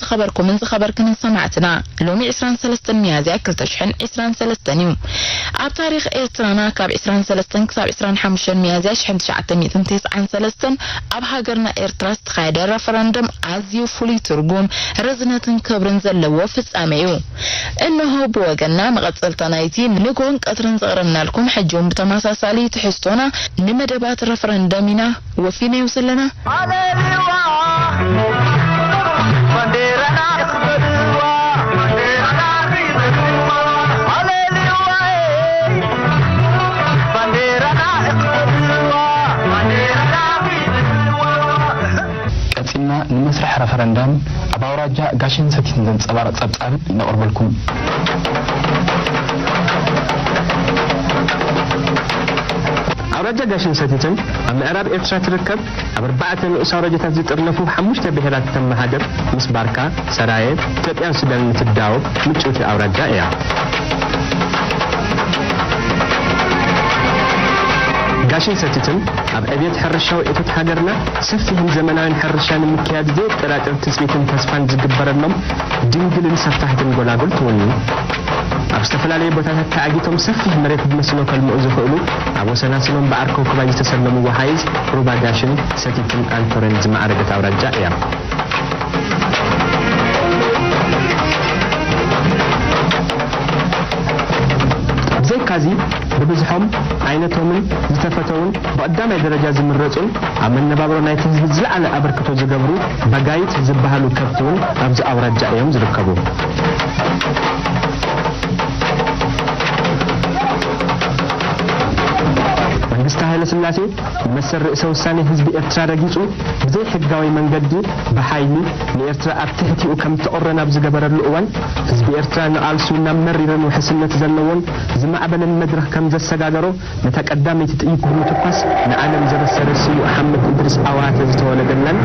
ዝኸበርኩምን ዝኸበርክንን ሰማዕትና፣ ሎሚ ዕስራን ሰለስተን ሚያዝያ ክልተ ሽሕን ዕስራን ሰለስተን እዩ። ኣብ ታሪኽ ኤርትራና ካብ ዕስራን ሰለስተን ክሳብ ዕስራን ሓሙሽተን ሚያዝያ ሽሕን ትሽዓተ ሚእትን ተስዓን ሰለስተን ኣብ ሃገርና ኤርትራ ዝተኻየደ ረፈረንደም ኣዝዩ ፍሉይ ትርጉም፣ ርዝነትን ክብርን ዘለዎ ፍጻመ እዩ። እንሆ ብወገንና መቐጸልታ ናይቲ ንግሆን ቀትርን ዘቕረብናልኩም፣ ሕጂ እውን ብተመሳሳሊ ትሕዝቶና ንመደባት ረፈረንደም ኢና ወፊናዮ ዘለና። ሃሌሉያ፣ ባንዴራና እኽበድዋ፣ ሃሌሉያ፣ ባንዴራና እኽበድዋ። ቀጺልና ንመስርሕ ረፈረንደም ኣብ ኣውራጃ ጋሽን ሰቲትን ዘንጸባርቕ ጸብጻብ ነቕርበልኩም። ኣውራጃ ጋሽን ሰቲትን ኣብ ምዕራብ ኤርትራ ትርከብ፣ ኣብ ኣርባዕተ ንኡስ ኣውራጃታት ዝጥርነፉ ሓሙሽተ ብሄራት እተመሓድር፣ ምስ ባርካ፣ ሰራየ፣ ኢትዮጵያን ሱዳንን እትዳወብ ምጭውቲ ኣውራጃ እያ። ጋሽን ሰቲትን ኣብ ዕብየት ሕርሻዊ እቶት ሃገርና ሰፊሕን ዘመናዊን ሕርሻ ንምክያድ ዘየጠራጥር ትጽቢትን ተስፋን ዝግበረሎም ድንግልን ሰፋሕትን ጎላጉል ትውንኑ። ኣብ ዝተፈላለዩ ቦታታት ተዓጊቶም ሰፊሕ መሬት ብመስኖ ከልምዑ ዝኽእሉ፣ ኣብ ወሰናስኖም ብዓርከውክባይ ዝተሰለሙ ወሓይዝ ሩባ ጋሽን ሰቲትን ኣንኮረን ዝማዕረገት ኣውራጃ እያ። ብዘይካዚ፣ ብብዝሖም፣ ዓይነቶምን ዝተፈተውን ብቐዳማይ ደረጃ ዝምረጹን ኣብ መነባብሮ ናይቲ ህዝቢ ዝለዓለ ኣበርክቶ ዝገብሩ በጋይት ዝበሃሉ ከብቲ እውን ኣብዚ ኣውራጃ እዮም ዝርከቡ። መንግስቲ ሃይለ ስላሴ ንመሰል ርእሰ ውሳኔ ህዝቢ ኤርትራ ረጊጹ፣ ብዘይ ሕጋዊ መንገዲ ብሓይሊ ንኤርትራ ኣብ ትሕቲኡ ከም ትቕረን ኣብ ዝገበረሉ እዋን፣ ህዝቢ ኤርትራ ንቓልሱ ናብ መሪርን ውሕስነት ዘለዎን ዝማዕበለን መድረኽ ከም ዘሰጋገሮ፣ ነታ ቀዳመይቲ ጥይት ብምትኳስ ንዓለም ዘበሰረ ስዉእ ሓምድ እድሪስ ኣዋተ ዝተወለደላን፣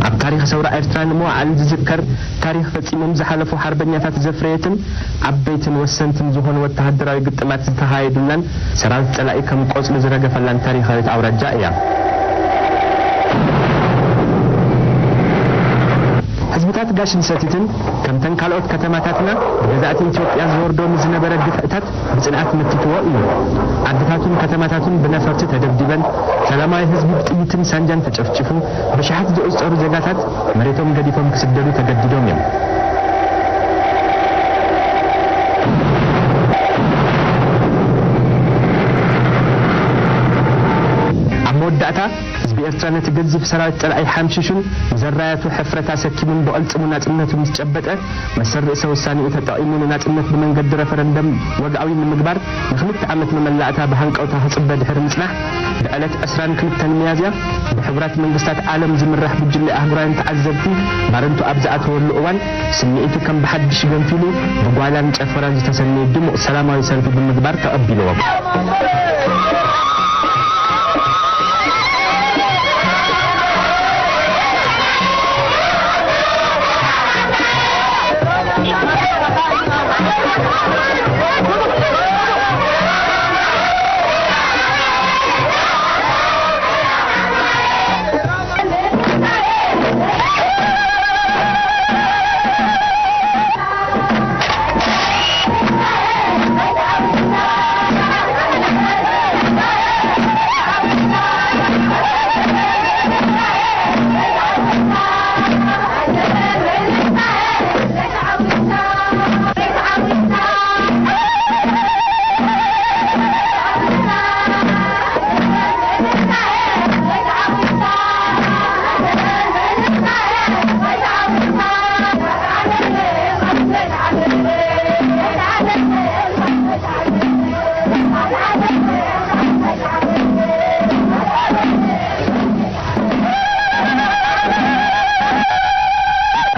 ኣብ ታሪኽ ሰውራ ኤርትራ ንመዋዕል ዝዝከር ታሪኽ ፈጺሞም ዝሓለፉ ሓርበኛታት ዘፍረየትን ዓበይትን ወሰንትን ዝኾኑ ወተሃደራዊ ግጥማት ዝተኻየዱላን፣ ሰራዊት ጸላኢ ከም ቆጽሊ ዝረገፈላን ታሪኻዊት ኣውራጃ እያ። ህዝብታት ጋሽን ሰቲትን ከምተን ካልኦት ከተማታትና ብገዛእቲ ኢትዮጵያ ዝወርዶ ንዝነበረ ግፍዕታት ብጽንዓት መኪትዎ እዩ። ዓድታቱን ከተማታቱን ብነፈርቲ ተደብዲበን፣ ሰላማዊ ህዝቢ ብጥይትን ሳንጃን ተጨፍጪፉ፣ ብሽሓት ዝቑጸሩ ዜጋታት መሬቶም ገዲፎም ክስደዱ ተገዲዶም እዮም። ኣብ መወዳእታ፣ ህዝቢ ኤርትራ ነቲ ገዚፍ ሰራዊት ጸላኢ ሓምሺሹን ንዘራያቱ ሕፍረት ኣሰኪሙን ብቕልጽሙ ናጽነቱ ምስ ጨበጠ፣ መሰል ርእሰ ውሳኔኡ ተጠቒሙ ንናጽነት ብመንገዲ ረፈረንደም ወግዓዊ ንምግባር ንኽልተ ዓመት መመላእታ ብሃንቀውታ ክጽበ ድሕሪ ምጽናሕ፣ ብዕለት ዕስራን ክልተን ሚያዝያ ብሕቡራት መንግስታት ዓለም ዝምራሕ ጉጅለ ኣህጉራውያን ተዓዘብቲ ባረንቱ ኣብ ዝኣተወሉ እዋን፣ ስምዒቱ ከም ብሓድሽ ገንፊሉ፣ ብጓይላን ጨፈራን ዝተሰነየ ድሙቕ ሰላማዊ ሰልፊ ብምግባር ተቐቢልዎም።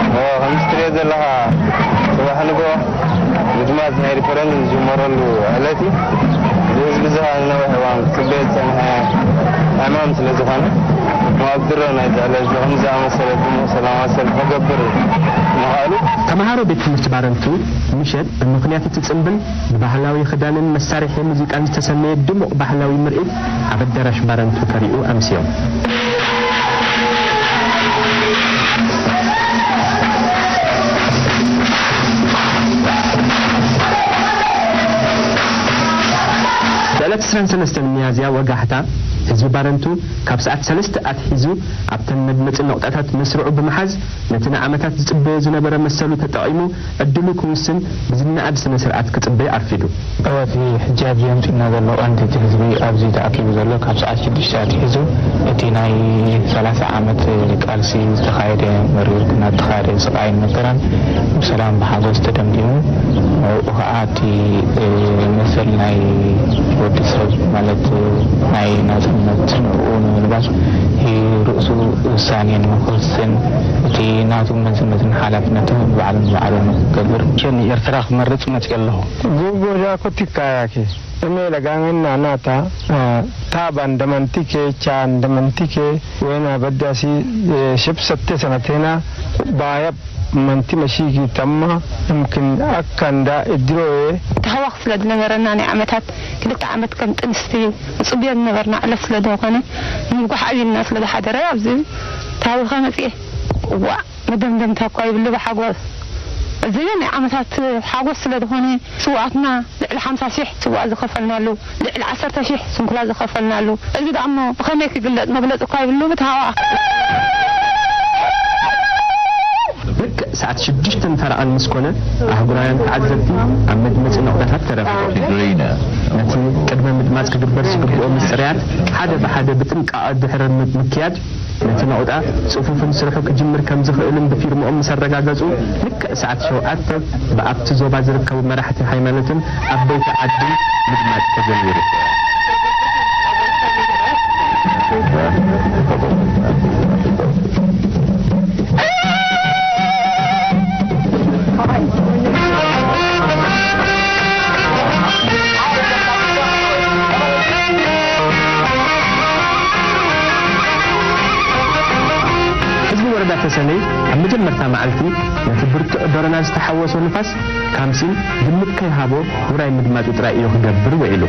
ኦ፣ ከምዚ ትሪኦ ዘለኻ፣ ጽባሕ ንግሆ ምዝማዝ ናይ ሪፈረንዱም ዝጅመረሉ ዕለት እዩ። እዚ ህዝቢ እዚ ኸኣ ንነዊሕ እዋን ክጽበዮ ዝጸንሐ ዕማም ስለ ዝኾነ፣ ኣብ ድሮ ናይዚ ዕለት እዚ ከምዚ ዝኣመሰለ ድሙቕ ሰላማዊ ሰልፊ ክገብር ተምሃሮ ቤት ትምህርቲ ባረንቱ፣ ምሸት ብምኽንያት እቲ ጽምብል፣ ብባህላዊ ክዳንን መሳርሒ ሙዚቃን ዝተሰነየ ድሙቕ ባህላዊ ምርኢት ኣብ ኣዳራሽ ባረንቱ ተሪኡ ኣምስዮም። ብዕለት ዕስራን ሰለስተን ሚያዝያ ወጋሕታ፣ ህዝቢ ባረንቱ ካብ ሰዓት ሰለስተ ኣትሒዙ ኣብተን መድመጺ ነቑጣታት መስርዑ ብምሓዝ፣ ነቲ ንዓመታት ዝጽበዮ ዝነበረ መሰሉ ተጠቒሙ፣ ዕድሉ ክውስን ብዝነኣድ ስነ ስርዓት ክጽበይ ኣርፊዱ። እወ፣ እቲ ሕጂ ኣብዚ ኣምጺእና ዘሎ ቀንዲ፣ እቲ ህዝቢ ኣብዚ ተኣኪቡ ዘሎ ካብ ሰዓት ሽዱሽተ ኣትሒዙ፣ እቲ ናይ ሰላሳ ዓመት ቃልሲ ዝተኻየደ፣ መሪር ኩናት ዝተኻየደ ስቓይን መከራን ብሰላም ብሓጎስ ተደምዲሙ። ኣብኡ ከዓ እቲ፣ እ፣ መሰል ናይ ወዲ ሰብ፣ ማለት ናይ ናጽነት ንዕኡ ንምልባስ፣ ርእሱ ውሳኔ ንክወስን፣ እቲ ናቱ መንዝነትን ሓላፍነትን ባዕሉ ንባዕሉ ንክገብር። ኬን ኤርትራ ክመርጽ መጽእ ኣለኹ። Guuggoo Jaakoo Tikkaa Yaakee. Emee Lagaanginna Naata, eh, Taabaan Damantikee Chaan Damantikee Weenaa Baddaasii, eh, Shibsattee Sanateena Baayab Manti Mashiigii Tamma Imkin Akkandaa Iddirooyee. ተሃዋኽ ስለ ዝነበረና፣ ናይ ዓመታት ክልተ ዓመት ከም ጥንስቲ ንጽብዮ ዝነበርና ዕለት ስለ ዝኾነ፣ ንምጉሕ ኣብልና ስለ ዝሓደረ፣ ኣብዚ ተሃዊኸ መጽኤ። እዋእ፣ መደምደምታ እኳ ይብሉ ብሓጎስ። እዚ ናይ ዓመታት ሓጎስ ስለ ዝኾነ፣ ስውኣትና ልዕሊ ሓምሳ ሺሕ ስውኣ ዝኸፈልናሉ፣ ልዕሊ ዓሰርተ ሺሕ ስንኩላ ዝኸፈልናሉ፣ እዚ ደኣ እሞ ብኸመይ ክግለጽ መግለጺ እኳ ይብሉ ብትሃዋ። ልክዕ ሰዓት ሽዱሽተን ፈረቓን ምስ ኮነ፣ ኣህጉራውያን ተዓዘብቲ ኣብ መድመጺ ነቑጣታት ተረኺቦም። ነቲ ቅድመ ምድማጽ ክግበር ዝግብኦ ምጽርያት ሓደ ብሓደ ብጥንቃቐ ድሕሪ ም-፣ ምክያድ፣ ነቲ ነቑጣ ጽፉፍን ስርሑ ክጅምር ከም ዝኽእልን ብፊርምኦም ምስ ኣረጋገጹ፣ ልክዕ ሰዓት ሸውዓተ ብኣብቲ ዞባ ዝርከቡ መራሕቲ ሃይማኖትን ዓበይቲ ዓድን ምድማጽ ተጀሚሩ። ህዝቢ ወረዳ ተሰነይ ኣብ መጀመርታ መዓልቲ ነቲ ብርቱዕ ደሮና ዝተሓወሶ ንፋስ ካምሲን ግምት ከይሃቦ ውራይ ምድማጹ ጥራይ እዩ ክገብር ውዒሉ።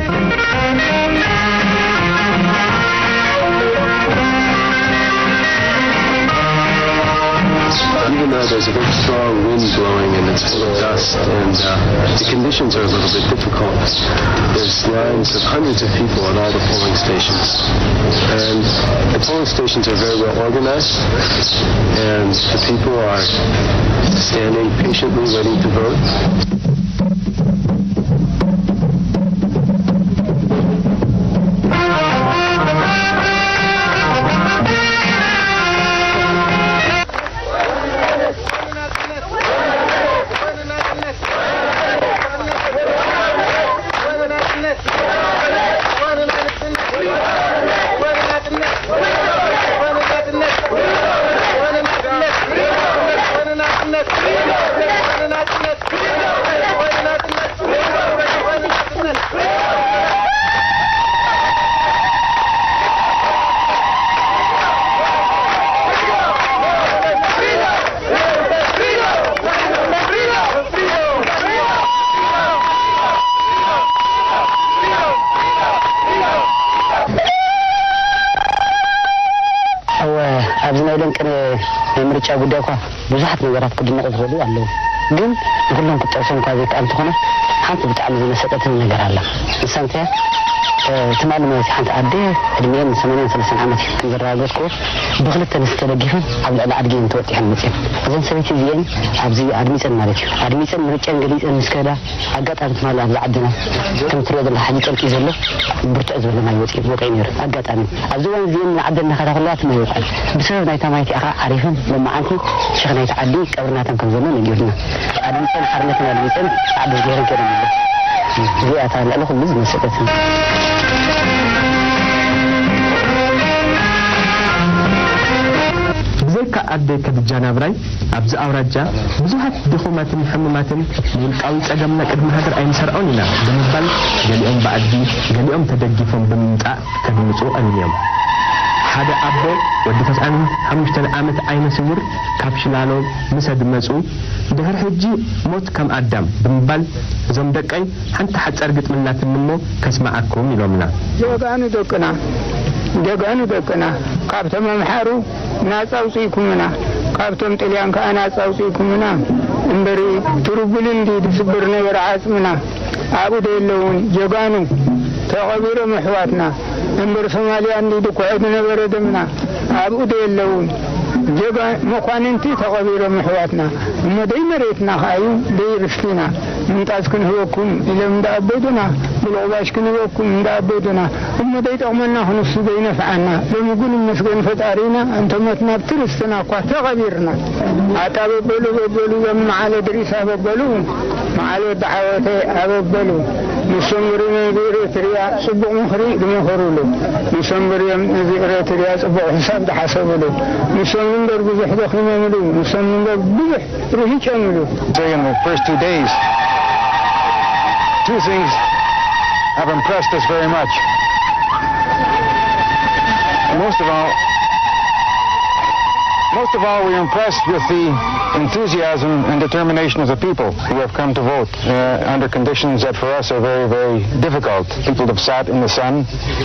Even though there's a very strong wind blowing and it's full of dust and, uh, the conditions are a little bit difficult, there's lines of hundreds of people at all the polling stations. And the polling stations are very well organized, and the people are standing patiently waiting to vote. እወ፣ ኣብዚ ናይ ደንቂ ናይ ምርጫ ጉዳይ እኳ ብዙሓት ነገራት ክድነቑ ዝኽእሉ ኣለዉ። ግን ንኹሎም ክትጠቕሶም እኳ ዘይከኣል እንተኾነ፣ ሓንቲ ብጣዕሚ ዝመሰጠትኒ ነገር ኣላ። ንሳ እንታይ እያ? እ፣ ትማሊ ማለት እዩ፣ ሓንቲ ኣደ ዕድሚኤን ሰማንያን ሰለስተን ዓመት እዩ። ከም ዘረጋገጽክዎ፣ ብኽልተ ኣንስቲ ተደጊፈን ኣብ ልዕሊ ኣድጊኤን ተወጢሐን መጺኤን። እዘን ሰበይቲ እዚኤን ኣብዚ ኣድሚጸን ማለት እዩ። ኣድሚጸን ምርጫን ገሊጸን ምስ ከዳ፣ ኣጋጣሚ ትማሊ ኣብዚ ዓድና ከም ትሪኦ ዘለኻ ሕጂ ጠልቂ ዘሎ ብርትዕ ዝበለ ማይ ወፂኡ ወቂዑ ነይሩ። ኣጋጣሚ ኣብዚ እዋን እዚ ንዓዲ እናኸዳ ከለዋ እቲ ማይ ወቂዑ። ብሰበብ ናይታ ማይ እቲኣ ከዓ ዓሪኽን ሎማዓንቲ ሸኽ ናይቲ ዓዲ ቀብሪ ናቶም ከም ዘሎ ነጊሩና። ኣድሚፀን ሓርነትን ኣድሚፀን ፃዕዲ ዝገይረን ከይደን ኣሎ። እዚኣ እታ ልዕሊ ኩሉ ዝመሰጠትን። ብዘይካ ኣደይ ከድጃ ናብራይ፣ ኣብዚ ኣውራጃ ብዙሃት ድኹማትን ሕሙማትን ንውልቃዊ ጸገምና ቅድሚ ሃገር ኣይንሰርዖን ኢና ብምባል፣ ገሊኦም ብኣድጊ፣ ገሊኦም ተደጊፎም ብምምጻእ ከድምጹ ቀኒዮም። ሓደ ኣቦ ወዲ ተስዓን ሓሙሽተን ዓመት ዓይነ ስውር ካብ ሽላሎ ምስ ኣድመጹ፣ ድሕሪ ሕጂ ሞት ከም ኣዳም ብምባል፣ እዞም ደቀይ ሓንቲ ሓጻር ግጥሚ ኣላትኒ እሞ ከስምዓኩም ኢሎምና። ጀጋኑ ደቅና፣ ጀጋኑ ደቅና፣ ካብቶም ኣምሓሩ ናጻ ኣውጺእኩምና፣ ካብቶም ጥልያን ከኣ ናጻ ኣውጺእኩምና። እምበሪ ትርቡል እንዲ ዝስብር ነበረ ዓጽምና። ኣብኡ ዶ የለውን ጀጋኑ ተቐቢሮም ኣሕዋትና? እምበር ሶማልያ እንዲ ድኩዐ ዝነበረ ደምና ኣብኡ ዶ የለውን? ጀጋ-፣ መኳንንቲ ተቐቢሮም ኣሕዋትና። እሞ ደይ መሬትና ከኣዩ ደይ ርስቲና። ምንጣስ ክንህበኩም ኢሎም እንዳኣበዱና፣ ብልቑባሽ ክንህበኩም እንዳኣበዱና። እሞ ደይ ጠቕመና ክንሱ ደይ ነፍዓና። ሎሚ ግን ይመስገን ፈጣሪና፣ እንተሞትና ኣብቲ ርስትና እኳ ተቐቢርና። ኣታ በበሉ በበሉ፣ ዮም መዓለ ድሪሳ በበሉ፣ መዓለ ወዲ ዓወተ ኣበበሉ። ንሶም ብሪ ነዚ ኤርትርያ ጽቡቕ ምኽሪ ድመኸሩሉ። ንሶም ብሪ ዮም ነዚ ኤርትርያ ጽቡቕ ሕሳብ ድሓሰብሉ። ንሶም እምበር ብዙሕ ደኺሞምሉ። ንሶም እምበር ብዙሕ ርሂጾምሉ። Say in the first two days, two things have impressed us very much. Most of all, most of all, we are impressed with the enthusiasm and determination of the people who have come to vote, uh, under conditions that for us are very, very difficult. People have sat in the sun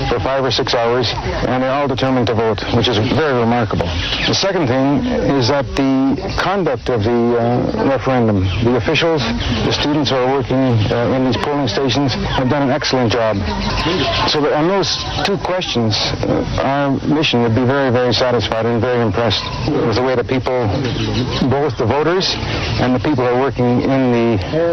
for five or six hours, and they're all determined to vote, which is very remarkable. The second thing is that the conduct of the, uh, referendum, the officials, the students who are working, uh, in these polling stations have done an excellent job. So that on those two questions, uh, our mission would be very, very satisfied and very impressed with the way the people, both the voters and the people who are working in the,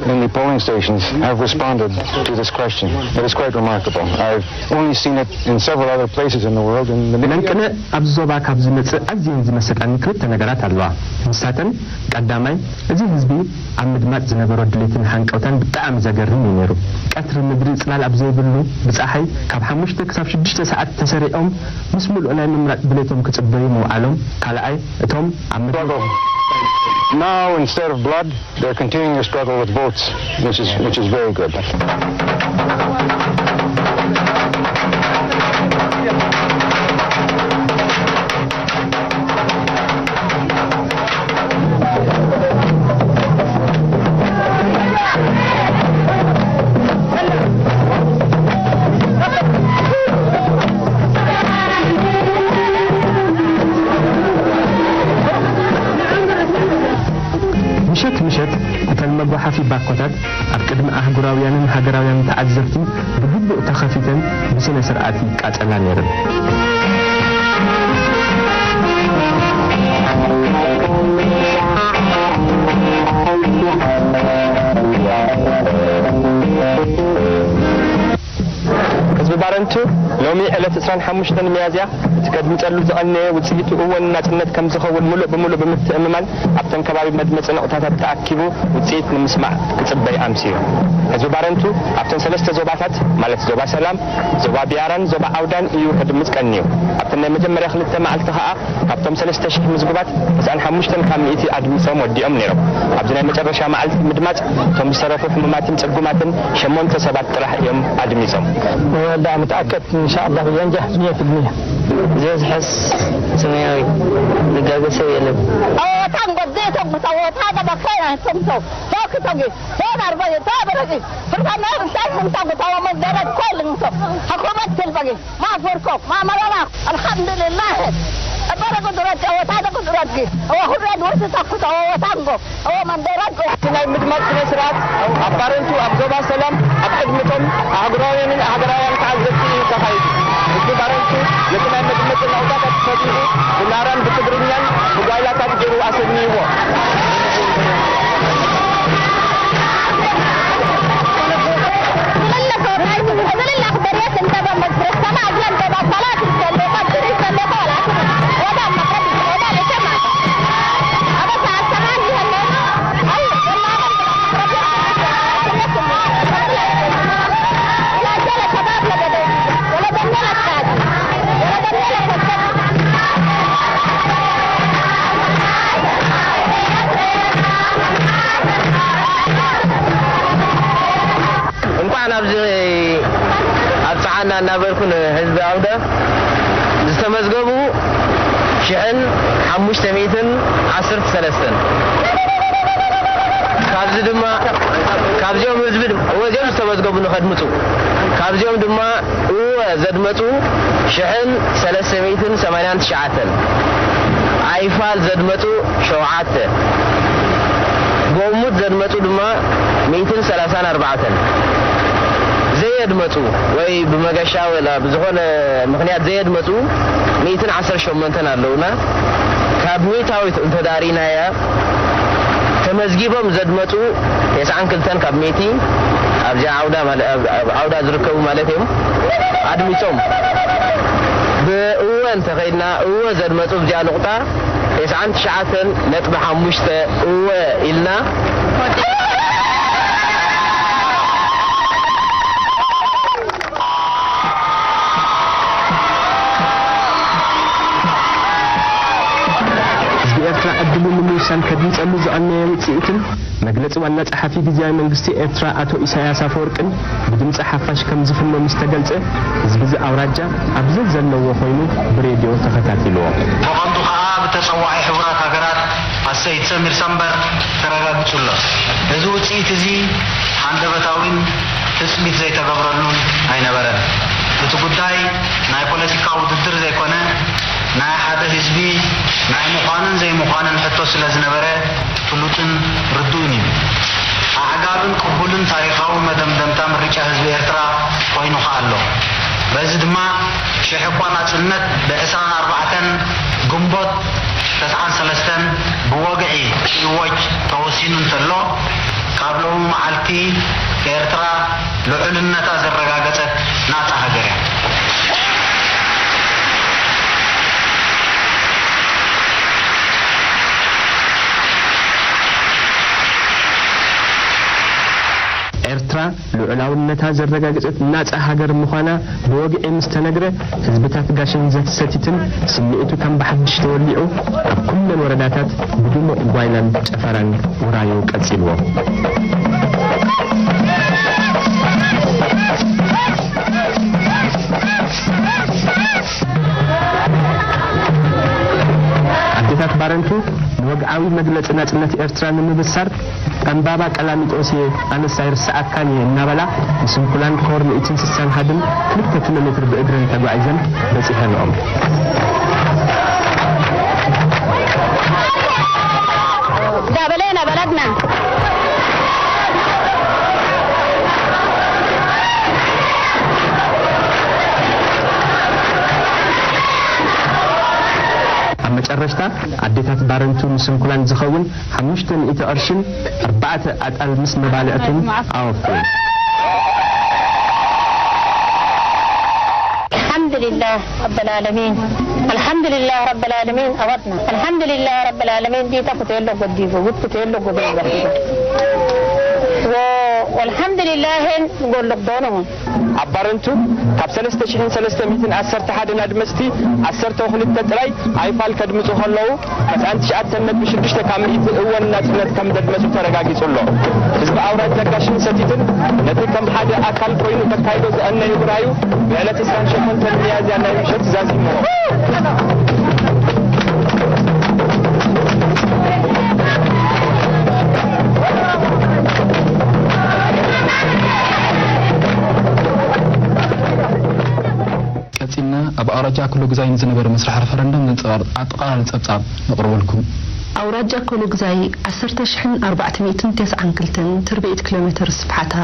in the polling stations, have responded to this question. It is quite remarkable. I've only seen it in several other places in the world. In the መንቅነ ኣብዚ ዞባ ካብ ዝመጽእ ኣዝየን ዝመሰጣኒ ክልተ ነገራት ኣለዋ። ንሳተን፣ ቀዳማይ፣ እዚ ህዝቢ ኣብ ምድማጽ ዝነበሮ ድሌትን ሃንቀውታን ብጣዕሚ ዘገርም እዩ ነይሩ። ቀትሪ ምድሪ ጽላል ኣብ ዘይብሉ፣ ብጸሓይ ካብ ሓሙሽተ ክሳብ ሽዱሽተ ሰዓት ተሰሪዖም፣ ምስ ምሉእ ናይ ምምራጽ ድሌቶም ክጽበዩ ምውዓሎም። ካልኣይ፣ እቶም ኣብ ምድሪ struggle. Now, instead of blood, they're continuing to struggle with votes, which is, which is very good. ምሸት ምሸት፣ እተን መጓሓፊ ባኮታት ኣብ ቅድሚ ኣህጉራውያንን ሃገራውያንን ተዓዘብቲ ብግቡእ ተኸፊተን ብስነ ስርዓት ይቃጸላ ነይረን። ህዝቢ ባረንቱ ሎሚ ዕለት ዕስራን ሓሙሽተን ሚያዝያ እቲ ከድምጸሉ ዝቐነየ ውጽኢቱ እውን ናጽነት ከም ዝኸውን ምሉእ ብምሉእ ብምትእምማን ኣብተን ከባቢ መድመጺ ነቑጣታት ተኣኪቡ ውጽኢት ንምስማዕ ክጽበይ ኣምስዩ። ህዝቢ ባረንቱ ኣብተን ሰለስተ ዞባታት ማለት ዞባ ሰላም፣ ዞባ ቢያራን ዞባ ዓውዳን እዩ ከድምጽ ቀንዩ። ኣብተን ናይ መጀመርያ ክልተ መዓልቲ ከኣ ካብቶም ሰለስተ ሽሕ ምዝጉባት ተስዓን ሓሙሽተን ካብ ሚእቲ ኣድሚጾም ወዲኦም ነይሮም። ኣብዚ ናይ መጨረሻ መዓልቲ ምድማጽ እቶም ዝተረፉ ሕሙማትን ጽጉማትን ሸሞንተ ሰባት ጥራሕ እዮም ኣድሚጾም። ወዳ ምትኣከድ ኢንሻኣላህ ብየንጃህ ሚየት ብሚየ። ዝበዝሐስ ሰማያዊ ዝጋገ ሰብ የለን። ኣወታን ጎዴቶም ተወታ ደበከና ቶምቶ ቶክ ቶጊ ቶዳር በየ ቶበረጊ ፍርፋና እንታይ ምንታ ጉታዋ መደረት ኮይልንቶ ሐኩመት ትልበጊ ማፍርኮ ማመራራ ኣልሓምዱሊላህ። እበረ ጉድረት ጨወታ ደጉድረትጊ እወ ሁረድ ውርስ ተኩቶ ወታንጎ እወ መንደረት እቲ ናይ ምድማፅ ስነ ስርዓት ኣብ ባረንቱ ኣብ ዞባ ሰላም ኣብ ቅድሚቶም ኣህጉራውያንን ሃገራውያን ተዓዘብቲ እዩ ተኻይዱ። ህዝቢ ባረንቱ ነቲ ናይ መድመፂ ናውታታት ፈቲሑ ብናራን ብትግርኛን ብጓይላታት ገይሩ ኣሰንይዎ። እንኳዕ ናብዚ ኣብፀዓና እናበልኩ ንህዝቢ ኣውደ ዝተመዝገቡ ሽሕን ሓሙሽተ ሚእትን ዓሰርተ ሰለስተን። ካብዚ ድማ ካብዚኦም ህዝቢ ድማ እወ እዚኦም ዝተመዝገቡ ንኸድምፁ ካብዚኦም ድማ እወ ዘድመፁ ሽሕን ሰለስተ ሚእትን ሰማንያን ትሽዓተን። ኣይፋል ዘድመፁ ሸውዓተ። ብእሙት ዘድመፁ ድማ ሚእትን ሰላሳን ኣርባዕተን። ዘየድመፁ ወይ ብመገሻ ወላ ብዝኾነ ምኽንያት ዘየድመፁ ሚእትን ዓሰርተ ሸሞንተን ኣለውና። ካብ ሚእታዊት እንተዳሪናያ ተመዝጊቦም ዘድመፁ ተስዓን ክልተን ካብ ሚእቲ ኣብዚኣ ዓውዳ ማለ- ኣብ- ኣብ ዓውዳ ዝርከቡ ማለት እዮም። ኣድሚፆም ብእወ እንተኸይድና እወ ዘድመፁ ኣብዚኣ ንቑጣ ተስዓን ትሽዓተን ነጥቢ ሓሙሽተ እወ ኢልና። ህዝቢ ኤርትራ ዕድሉ ንምውሳን ከድምጸሉ ዝቐነየ ውጽኢትን መግለጺ ዋና ጸሓፊ ግዝያዊ መንግስቲ ኤርትራ ኣቶ ኢሳያስ ኣፈወርቅን ብድምጺ ሓፋሽ ከም ዝፍኖ ምስ ተገልጸ፣ ህዝቢ እዚ ኣውራጃ ኣብ ዘዘለዎ ኮይኑ ብሬድዮ ተኸታቲልዎ። ብቐንዱ ከኣ ብተጸዋዒ ሕቡራት ሃገራት ኣሰይድ ሰሚር ሰምበር ተረጋጊጹ ኣሎ። እዚ ውጽኢት እዚ ሃንደበታዊን ትጽቢት ዘይተገብረሉን ኣይነበረን። እቲ ጉዳይ ናይ ፖለቲካ ውድድር ዘይኮነ፣ ናይ ሓደ ህዝቢ ናይ ምዃንን ዘይምዃንን ሕቶ ስለ ዝነበረ፣ ፍሉጥን ርዱእን እዩ። ኣዕጋብን ቅቡልን ታሪኻዊ መደምደምታ ምርጫ ህዝቢ ኤርትራ ኮይኑ ከኣ ኣሎ። በዚ ድማ ሽሕ እኳ ናጽነት ብ ዕስራን ኣርባዕተን ግንቦት ተስዓን ሰለስተን ብወግዒ ክእወጅ ተወሲኑ እንተሎ፣ ካብ ሎሚ መዓልቲ ኤርትራ ልዑልነታ ዘረጋገጸት ናጻ ሃገር እያ። ኤርትራ ልዑላውነታ ዘረጋገጸት ናጻ ሃገር ምዃና ብወግዒ ምስ ተነግረ፣ ህዝብታት ጋሽን ዘተሰቲትን ስምዒቱ ከም ብሓድሽ ተወሊዑ፣ ኣብ ኩለን ወረዳታት ብድሙቕ ጓይላን ጨፈራን ውራዩ ቀጺልዎ። ኣዴታት ባረንቱ ንወግዓዊ መግለጺ ናጽነት ኤርትራ ንምብሳር፣ ዕምባባ ቀላሚጦስ እየ ኣነስ ኣይርስዓካን እየ እናበላ፣ ንስንኩላን ኮር ሚእትን ስሳን ኣሓድን ክልተ ኪሎ ሜትር ብእግረን ተጓዒዘን በጺሐንኦም። ዳበሌና በለድና። ኣብ መጨረሽታ ኣዴታት ባረንቱ ንስንኩላን ዝኸውን ሓሙሽተ ሚእቲ ቅርሽን ኣርባዕተ ኣጣል ምስ መባልዕቱን ኣወፈዩ። ኣልሓምዱሊላህ ረብል ዓለሚን፣ ኣልሓምዱሊላህ ረብል ዓለሚን። ኣዋጥና ኣልሓምዱሊላህ ረብል ዓለሚን። ዲታ ኩቴሎ ጎዲጎ፣ ውት ኩቴሎ ጎዲጎ። ወ-፣ ወልሓምዱሊላህ ሄን ጎሎቅ ዶኖ። ኣብ ባረንቱ ካብ ሰለስተ ሽሕን ሰለስተ ሚእትን ዓሰርተ ሓደን ኣድመጽቲ ዓሰርተ ክልተ ጥራይ ኣይፋል ከድምጹ ከለዉ፣ ተስዓን ትሽዓተን ነጥቢ ሽዱሽተ ካብ ሚእቲ እወን ናጽነት ከም ዘድመጹ ተረጋጊጹ ኣሎ። ህዝቢ ኣውራጃ ጋሽን ሰቲትን ነቲ ከም ሓደ ኣካል ኮይኑ ከካይዶ ዝቐነዩ ብራዩ ብዕለት ዕስራን ሸሞንተን ሚያዝያ ናይ ምሸት ዛዚምዎ። ቀጺልና ኣብ ኣውራጃ ኣክሎግዛይ ንዝነበረ መስርሕ ረፈረንደም ዘንጸባርቕ ኣጠቓላሊ ጸብጻብ ነቕርበልኩም። ኣውራጃ ኣኮሎግዛይ ዓሰርተ ሽሕን ኣርባዕተ ሚእትን ተስዓን ክልተን ትርብዒት ኪሎ ሜተር ስፍሓታ፣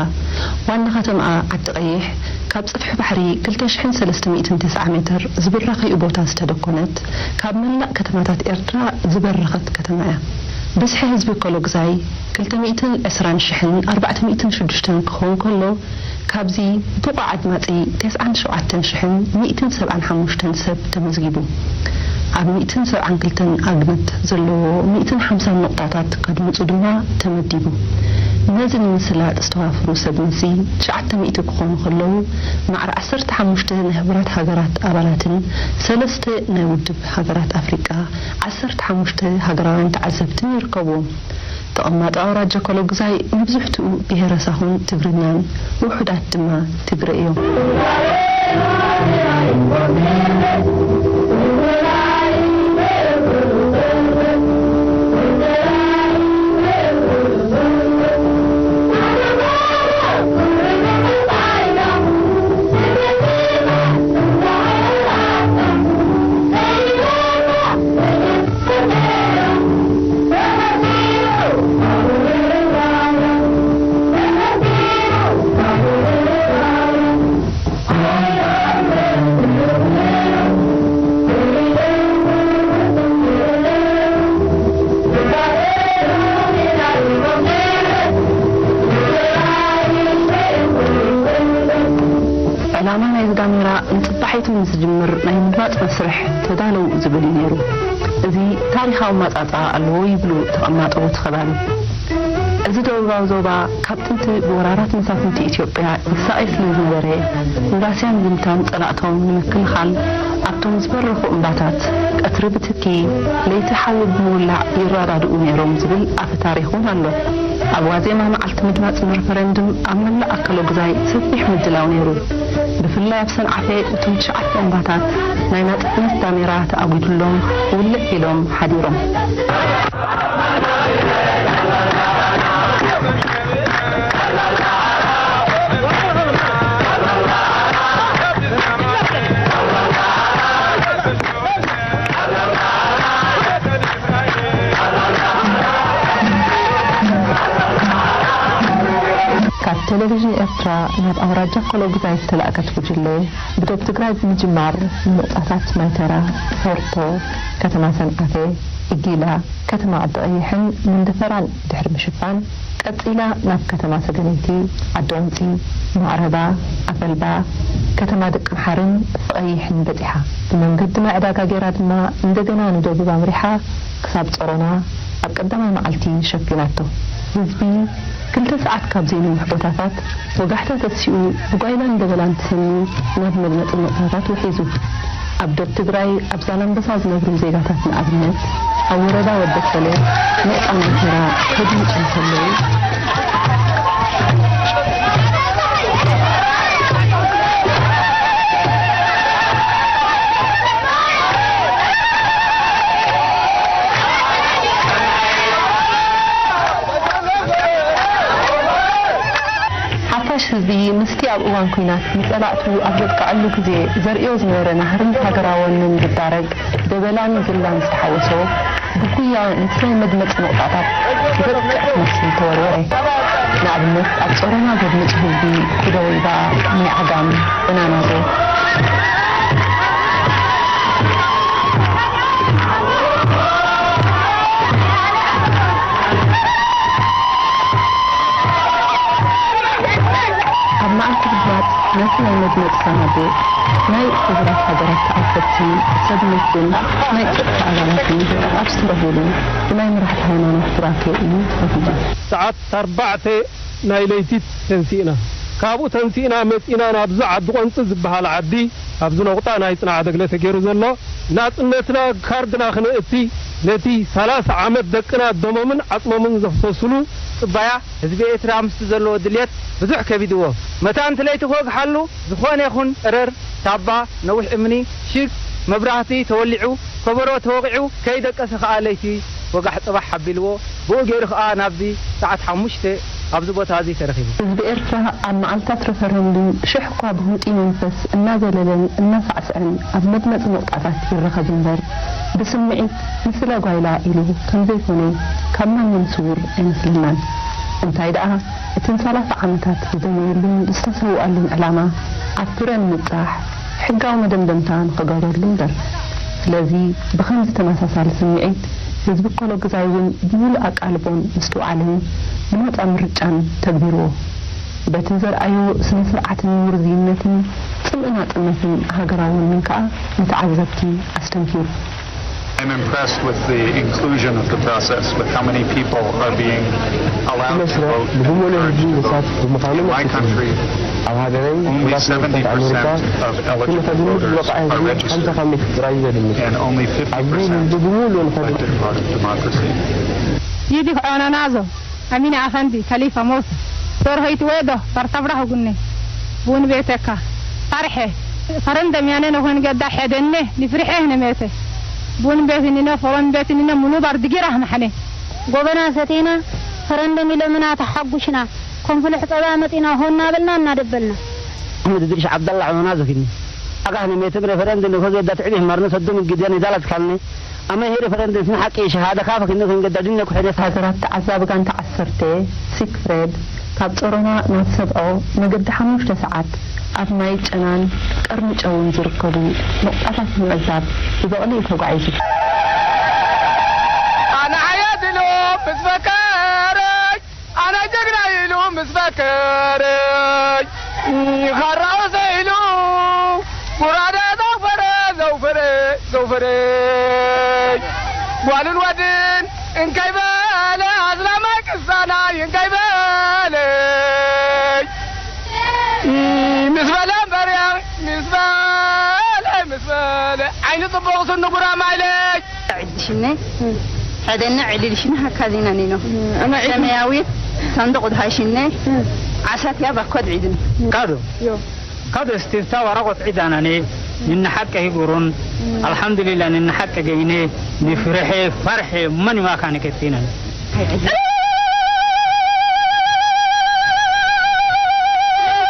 ዋና ከተማኣ ዓዲ ቀይሕ፣ ካብ ጽፍሒ ባሕሪ ክልተ ሽሕን ሰለስተ ሚእትን ተስዓ ሜተር ዝብራኸይኡ ቦታ ዝተደኮነት፣ ካብ መላእ ከተማታት ኤርትራ ዝበረኸት ከተማ እያ። ብዝሒ ህዝቢ ኣኮሎግዛይ ክልተ ሚእትን ዕስራን ሽሕን ኣርባዕተ ሚእትን ሽዱሽተን ክኸውን ከሎ፣ ካብዚ ብቑዕ ኣድማጺ ተስዓን ሸውዓተን ሽሕን ሚእትን ሰብዓን ሓሙሽተን ሰብ ተመዝጊቡ። ኣብ ሚእትን ሰብዓን ክልተን ኣግመት ዘለዎ ሚእትን ሓምሳን ነቑጣታት ከድምጹ ድማ ተመዲቡ። ነዚ ንምስላጥ ዝተዋፈሩ ሰብ መልሲ ትሽዓተ ሚእቲ ክኾኑ ከለዉ፣ ማዕረ ዓሰርተ ሓሙሽተ ናይ ሕቡራት ሃገራት ኣባላትን ሰለስተ ናይ ውድብ ሃገራት ኣፍሪቃ፣ ዓሰርተ ሓሙሽተ ሃገራውያን ተዓዘብትን ይርከብዎም። ተቐማጦ ኣውራጃ ኮሎግዛይ መብዝሕትኡ ብሄረ ሳሆን ትግርኛን ውሑዳት ድማ ትግረ እዮም። ዕላማ ናይዚ ዳሜራ ንጽባሒቱ ምስ ዝጅምር ናይ ምድማጽ መስርሕ ተዳለዉ ዝብል እዩ ነይሩ። እዚ ታሪኻዊ ኣማጻጽኣ ኣለዎ ይብሉ ተቐማጦ እቲ ከባቢ። እዚ ደቡባዊ ዞባ ካብ ጥንቲ ብወራራት መሳፍንቲ ኢትዮጵያ ይሳቐ ስለ ዝነበረ፣ ንራስያን ዝምታን ጸላእቶም ንምክልኻል ኣብቶም ዝበረኹ እምባታት ቀትሪ ብትኪ ለይቲ ሓዊ ብምውላዕ ይረዳድኡ ነይሮም ዝብል ኣፈ ታሪኽ እውን ኣሎ። ኣብ ዋዜማ መዓልቲ ምድማጽ ሪፈረንድም ኣብ መላእ ኣከለ ጉዛይ ሰፊሕ ምድላው ነይሩ። ብፍላይ ኣብ ሰንዓፈ እቶም ትሽዓተ እምባታት ናይ ናጽነት ዳሜራ ተኣጒዱሎም ውልዕ ኢሎም ሓዲሮም። ካብ ቴሌቪዥን ኤርትራ ናብ ኣውራጃ ኮሎጉዛይ ዝተላእከት ጉጅለ፣ ብዶብ ትግራይ ብምጅማር ንንቑጣታት ማይተራ፣ ፎርቶ፣ ከተማ ሰንዓፈ፣ ኢጊላ፣ ከተማ ዓዲ ቀይሕን መንደፈራን ድሕሪ ምሽፋን፣ ቀጺላ ናብ ከተማ ሰገነይቲ፣ ዓዲ ቁንጺ፣ ማዕረባ፣ ኣፈልባ፣ ከተማ ደቂ ምሓርን ፍቐይሕን በጺሓ። ብመንገዲ ማይ ዕዳጋ ገይራ ድማ እንደገና ንደቡብ ኣምሪሓ ክሳብ ጾሮና ኣብ ቀዳማይ መዓልቲ ሸፊናቶ። ህዝቢ ክልተ ሰዓት ካብ ዘይነውሕ ቦታታት ወጋሕታ ተሲኡ ብጓይላን ደበላን ተሰንዩ ናብ መድመጺ ነቑጣታት ውሒዙ። ኣብ ዶብ ትግራይ ኣብ ዛላምበሳ ዝነብሩ ዜጋታት ንኣብነት ኣብ ወረዳ ወበሰለ ነቑጣ ማይተራ ከድምጹ እንከለዉ፣ ሓፋሽ ህዝቢ ምስቲ ኣብ እዋን ኲናት ንጸላእቱ ኣብ ዘጥቅዐሉ ግዜ ዘርእዮ ዝነበረ ናህርን ሃገራውነትን ዝዳረግ ደበላን ዝላን ዝተሓወሶ፣ ብጉያ ምስ ናይ መድመጺ ነቑጣታት ዝበቅዕ ክመስል ተወርወረ። ንኣብነት፣ ኣብ ጾሮና ዘድምጹ ህዝቢ ብደወይባ፣ ማይ ዓጋም፣ በናናዞ፣ ኣብ መዓልቲ ምድማጽ ናይቲ ናይ መድመጺ ሳናቡእ፣ ናይ ሕቡራት ሃገራት ተኣከብቲ፣ ሰብ መግብን ናይ ጸጥታ ኣባላትን ኣብ ዝተረኽብሉ፣ ብናይ መራሕቲ ሃይማኖት ቡራኬ እዩ ተኸፊቱ። ሰዓት ኣርባዕተ ናይ ለይቲ ተንሲእና። ካብኡ ተንሲእና መጺእና ናብዚ ዓዲ ቆንጺ ዝበሃል ዓዲ፣ ኣብዚ ነቑጣ ናይ ጽንዓት እግለ ተገይሩ ዘሎ፣ ናጽነትና ካርድና ክነእቲ፣ ነቲ ሰላሳ ዓመት ደቅና ደሞምን ዓጽሞምን ዘፍሰሱሉ ጽባያ፣ ህዝቢ ኤርትራ ምስቲ ዘለዎ ድልየት ብዙሕ ከቢድዎ፣ መታን እቲ ለይቲ ክወግሓሉ ዝኾነ ይኹን ጨረር፣ ታባ፣ ነዊሕ እምኒ፣ ሽግ፣ መብራህቲ ተወሊዑ፣ ከበሮ ተወቒዑ፣ ከይደቀሰ ከኣ ለይቲ ወጋሕ ጽባሕ ሓቢልዎ፣ ብኡ ገይሩ ከኣ ናብዚ ሰዓት ሓሙሽተ ኣብዚ ቦታ እዚ ተረኺቡ። ህዝቢ ኤርትራ ኣብ መዓልታት ረፈረንዱም ሽሕ እኳ ብህንጡይ መንፈስ እናዘለለን እናሳዕስዐን ኣብ መድመጺ ነቑጣታት ይረኸብ እምበር፣ ብስምዒት ንስለ ጓይላ ኢሉ ከም ዘይኮነ ካብ ማንም ስዉር ኣይመስለናን። እንታይ ደኣ፣ እተን ሰላሳ ዓመታት ዝደመየሉን ዝተሰውኣሉን ዕላማ ኣብ ፍረ ንምብጻሕ ሕጋዊ መደምደምታ ንኽገብረሉ እምበር። ስለዚ፣ ብኸምዚ ተመሳሳሊ ስምዒት፣ ህዝቢ ኮሎግዛይ እውን ብምሉእ ኣቃልቦን ምስትውዓልን ንመጻ ምርጫን ተግቢርዎ። በቲ ዘርኣዮ ስነ ስርዓትን ውርዝይነትን ጽምኢ ናጽነትን ሃገራውነትን ከኣ ንተዓዘብቲ ኣስተንኪሩ። I'm impressed with the inclusion of the process, with how many people are being allowed to vote and encouraged to vote. In my country, only seventy percent of eligible voters are registered, and only fifty percent reflect a part of democracy. ይዲ ክዖነናዞ ኣሚና ኣፈንዲ ከሊፋ ሞት ሶርሆይት ወዶ ፈርተብራህ ጉኔ ቡን ቤተካ ፈርሐ ፈረን ደሚያነ ነኾን ገዳ ሐደነ ንፍርሐ ነሜተ ቡን ቤት ንነ ፈረን ቤት ንነ ሙሉ ባር ድጊራ መሐነ ጎበና ሰቴና ፈረንደም ኢለምና ተሓጉሽና ከም ፍሉሕ ጸባ መጺና ሆና በልና እናደበልና። ኣሕመድ እድሪስ ዓብደላ ዑመና ዘኪኒ። ኣጋህ ነሜትም ሬፈረንድ ንኮ ገዳ ትዕቢህ ማርነ ሰዱም ግድያን ይዳላት ካልነ። ኣመ ይሄ ሬፈረንድ ስን ሓቂ ሸሃደ ካፈ ክነ ከንገዳ ድነ ኩሕደ ሃገራት ተዓዛቢ ጋንታ ዓሰርተ፣ ሲክፍሬድ፣ ካብ ጾሮና ናብ ሰብዖ መገዲ ሓሙሽተ ሰዓት ኣብ ማይ ጨናን ቀርኒ ጨውን ዝርከቡ ነቑጣታት ንምዕዛብ ብበቕሊ እዩ ተጓዒዙ። ኣነ ሓያት ኢሉ ምስ ፈከረይ፣ ኣነ ጀግና ኢሉ ምስ ፈከረይ፣ ኻራኦሰ ኢሉ ጓልን ወድን እንካይ በለ ኣዝላማይ ቅሳናይ እንካይ በለ ምስ በለ እምበርያ ምስ በለ ምስ በለ ዓይኒ ጽቡቕ ስኒ ጉራማይለይ። ዕድሽነ ሐደነ ዕልልሽነ ሀካዚና ኒኖ ሰማያዊት ሳንዱቕ ድሃሽነ ዓሳትያ ባኮድ ዒድን ካዶ ካዶ ስቲርታ ዋራቆት ዒዳናኔ ንንሓቀ ሂጉሩን ኣልሓምዱሊላ ንንሓቀ ገይኔ ንፍርሐ ፈርሐ መን ማካነ ከቲነን።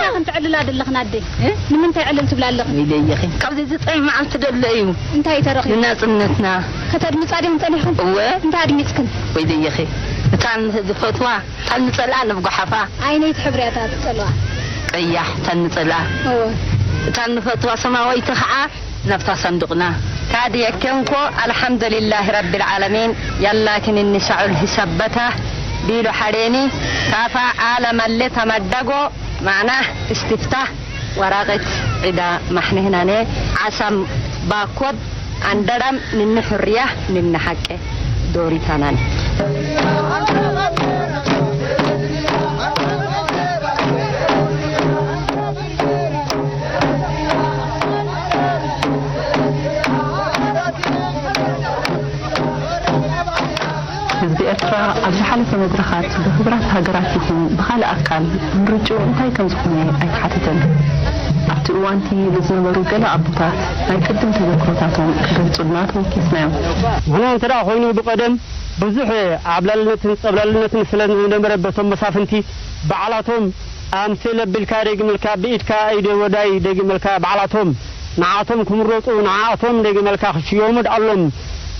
ንምንታይ ዕልል ኣለኽን ኣደይ? ንምንታይ ዕልል ትብላ ኣለኽን? ወይለየኺ ካብዚ ዝፀይ መዓልቲ ደሎ እዩ እንታይ ተረኺቡ? ንናፅነትና ከተድምፃ ዲኹም ፀኒሕኩም? እወ እንታይ ኣድሚፅክን? ወይለየኺ እታ ዝፈትዋ እታ ንፀልኣ ንብጓሓፋ። ዓይነይቲ ሕብሪ እያ እታ ትፀልኣ? ቀያሕ እታ ንፀልኣ። እወ እታ ንፈትዋ ሰማወይቲ ከዓ ናብታ ሳንዱቕና። ታድየኪ እንኮ ኣልሓምዱሊላሂ ረቢል ዓለሚን ያላኪን እንሻዑል ሂሳበታ ቢሉ ሓዴኒ ካፋ ዓለመሌ ተመደጎ ማዕና እስቲፍታህ ወራቐት ዕዳ ማሕነህናነ ዓሳም ባኮድ ኣንደራም ንንሕርያ ንንሓቀ ዶሪታናን። ህዝቢ ኤርትራ ኣብ ዝሓለፈ መድረኻት ብሕቡራት ሃገራት ይኹን ብኻልእ ኣካል ምርጭኡ እንታይ ከም ዝኾነ ኣይተሓተተን። ኣብቲ እዋንቲ ብዝነበሩ ገለ ኣቦታት ናይ ቅድም ተዘክሮታቶም ክገልጹልና ተወኪስናዮም። ንሕና እንተ ደኣ ኮይኑ ብቐደም ብዙሕ ዓብላልነትን ጸብላልነትን ስለ ዝነበረ በቶም መሳፍንቲ ባዕላቶም ኣምሴል ኣቢልካ ደጊምልካ ብኢድካ ኢደ ወዳይ ደጊመልካ ባዕላቶም ንዓቶም ክምረጹ ንዓኣቶም ደጊመልካ ክሽየሙ ደኣሎም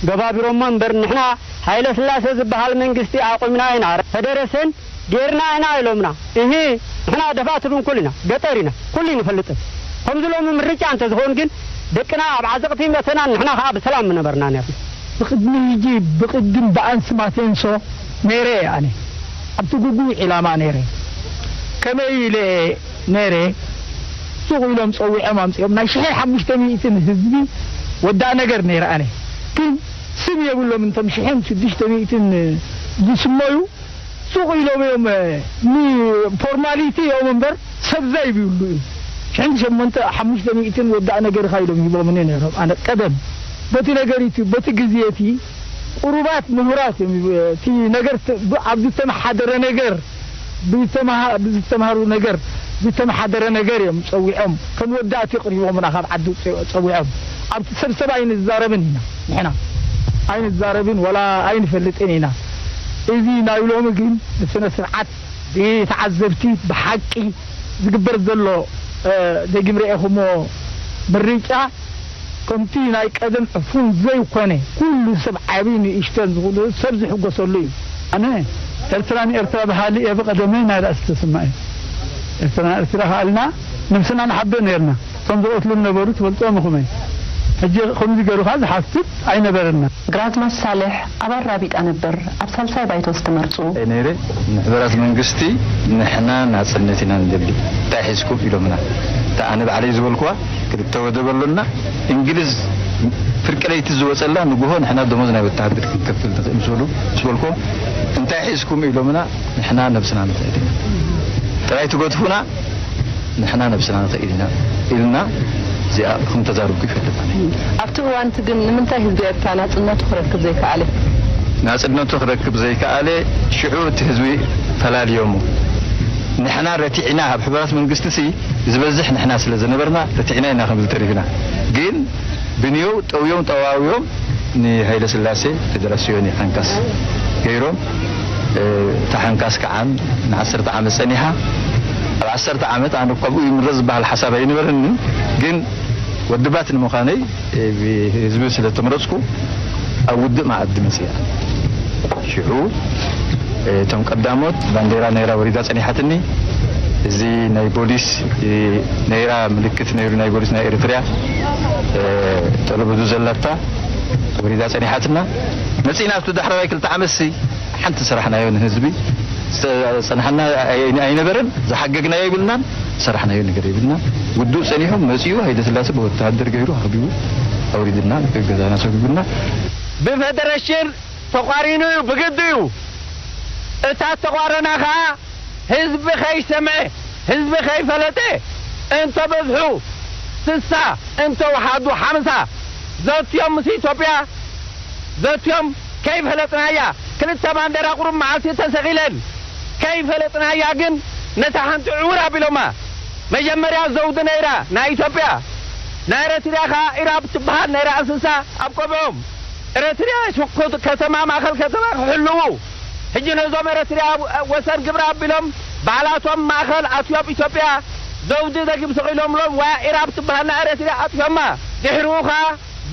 ገባቢሮሞ እምበር ንሕና ሃይለስላሴ ዝበሃል መንግስቲ ኣቑምና ኢና፣ ፈደረሴን ጌርና ኢና ኢሎምና። እሂ ንሕና ደፋእቲ ድንኩል ኢና፣ ገጠር ኢና፣ ኩሉ ንፈልጥን። ከምዚ ሎሚ ምርጫ እንተዝኸውን ግን ደቅና ኣብ ዓዘቕቲ መተናን ንሕና ኸኣ ብሰላም ምነበርና ኔርና። ብቕድሚ ሕጂ ብቕድም ብኣንስማቴንሶ ነይረ እየ ኣነ ኣብቲ ግጉይ ዒላማ ነይረ። ከመይ ኢለ እየ ነይረ ሱቕ ኢሎም ጸዊዖም ኣምጺኦም ናይ ሽሐ ሓሙሽተ ሚእትን ህዝቢ ወዳእ ነገር ነይረ ኣነ ግን ስም የብሎም እንቶም ሽሐን ሽዱሽተ ሚእትን ዝስመዩ ሱቕ ኢሎም እዮም ንፎርማሊቲ እዮም እምበር ሰብ ዘይብሉ እዩ። ሽሕን ሸሞንተ ሓሙሽተ ሚእትን ወዳእ ነገር ኢኻ ኢሎም ሂቦምኒ ነይሮም ኣነ ቀደም በቲ ነገር እቲ በቲ ግዜ እቲ ቁሩባት ምሁራት እዮም እቲ ነገር ኣብ ዝተመሓደረ ነገር ብዝተምሃሩ ነገር ዝተመሓደረ ነገር እዮም ጸዊዖም ከም ወዳእቲ ቅሪቦምና ካብ ዓዲ ጸዊዖም ኣብቲ ሰብ ሰብ ኣይንዛረብን ኢና ንሕና ኣይንዛረብን ወላ ኣይንፈልጥን ኢና እዚ ናይ ሎሚ ግን ብስነ ስርዓት ብተዓዘብቲ ብሓቂ ዝግበር ዘሎ ደጊም ርኤኹሞ ምርጫ ከምቲ ናይ ቀደም ዕፉን ዘይኮነ ኩሉ ሰብ ዓብይ ንእሽተን ዝኹሉ ሰብ ዝሕጎሰሉ እዩ። ኣነ ኤርትራ ንኤርትራ በሃሊ እየ ብቐደመይ ናይ ራእሲ ተሰማ እየ። ኤርትራ ንኤርትራ ከኣልና ነብስና ንሓብእ ነይርና። እቶም ዝቐትሉ ዝነበሩ ትፈልጥዎም ኢኹም እየ። ሕጂ ከምዚ ገይሩ ከኣ ዝሓስብ ኣይነበረና። ግራዝማች ሳልሕ ኣብ ኣራቢጣ ነበር ኣብ ሳልሳይ ባይቶ ዝተመርጹ። ነይረ ንሕቡራት መንግስቲ ንሕና ናጽነት ኢና ንደሊ እንታይ ሒዝኩም ኢሎምና እታ ኣነ ባዕለይ ዝበልኩዋ ክልተ ወደብ ኣሎና እንግሊዝ ፍርቂ ለይቲ ዝወጸላ ንግሆ ንሕና ደሞዝ ናይ ወተሃደር ክንከፍል ንኽእል ምስ በሉ ምስ በልኮም እንታይ ሒዝኩም ኢሎምና ንሕና ነብስና ንኽእል ኢና ጥራይ ትገድፉና ንሕና ነብስና ንኽእል ኢና ኢልና እዚኣ ከም ተዛርብኩ ይፈልጥ ኣነ። ኣብቲ እዋንቲ ግን ንምንታይ ህዝቢ ኤርትራ ናጽነቱ ክረክብ ዘይከኣለ? ናጽነቱ ክረክብ ዘይከኣለ ሽዑ እቲ ህዝቢ ፈላልዮሞ ንሕና ረቲዕና ኣብ ሕቡራት መንግስቲሲ ዝበዝሕ ንሕና ስለ ዝነበርና ረቲዕና ኢና ክንብል ተሪፍና ግን ብንየው ጠውዮም ጠዋውዮም ንሃይለስላሴ ፌደራስዮን ሓንካስ ገይሮም እታ ሓንካስ ከዓ ንዓሰርተ ዓመት ፀኒሓ ኣብ ዓሰርተ ዓመት ኣነ ካብኡ ይምረፅ ዝበሃል ሓሳብ ኣይነበረንን ግን ወድባት ንምዃነይ ብህዝቢ ስለ ተመረፅኩ ኣብ ውድእ መኣዲ መፅያ ሽዑ እቶም ቀዳሞት ባንዴራ ነይራ ወሪዳ ፀኒሓትኒ እዚ ናይ ቦሊስ ነይራ ምልክት ነይሩ ናይ ቦሊስ ናይ ኤርትርያ ጠለበዱ ዘለታ ወሪዳ ጸኒሓትና መጺና ኣብቲ ዳሕረዋይ ክልተ ዓመት ሲ ሓንቲ ሰራሕናዮ ንህዝቢ ዝጸናሓና ኣይነበረን ዝሓገግናዮ ይብልናን ሰራሕናዮ ነገር ይብልና ውዱእ ጸኒሑ መጺኡ ሃይለ ስላሴ ብወተሃደር ገይሩ ኣኽቢቡ ኣውሪድና ገዛና ሰጉጉና ብፈደረሽን ተቋሪኑ እዩ፣ ብግዲ እዩ። እታ ተቋረና ኸኣ ህዝቢ ከይሰምዐ፣ ህዝቢ ከይፈለጠ፣ እንተ በዝሑ ስሳ፣ እንተ ወሓዱ ሓምሳ ዘትዮም ምስ ኢትዮጵያ ዘትዮም ከይፈለጥናያ፣ ክልተ ባንዴራ ቁሩብ መዓልቲ ተሰቒለን ከይፈለጥናያ ግን ነታ ሓንቲ ዕውር ኣቢሎማ። መጀመርያ ዘውዲ ነይራ ናይ ኢትዮጵያ፣ ናይ ኤረትርያ ኸኣ ኢራብ ትበሃል ነይራ እንስሳ ኣብ ቆብዖም። ኤረትርያ ሽኩት ከተማ ማእከል ከተማ ክሕልዉ፣ ሕጂ ነዞም ኤረትርያ ወሰን ግብሪ ኣቢሎም ባዕላቶም ማእከል ኣትዮም ኢትዮጵያ ዘውዲ ደጊም ስቒሎምሎም፣ ወያ ኢራብ ትበሃል ናይ ኤረትርያ ኣጥፍኦማ። ድሕሪኡ ኸኣ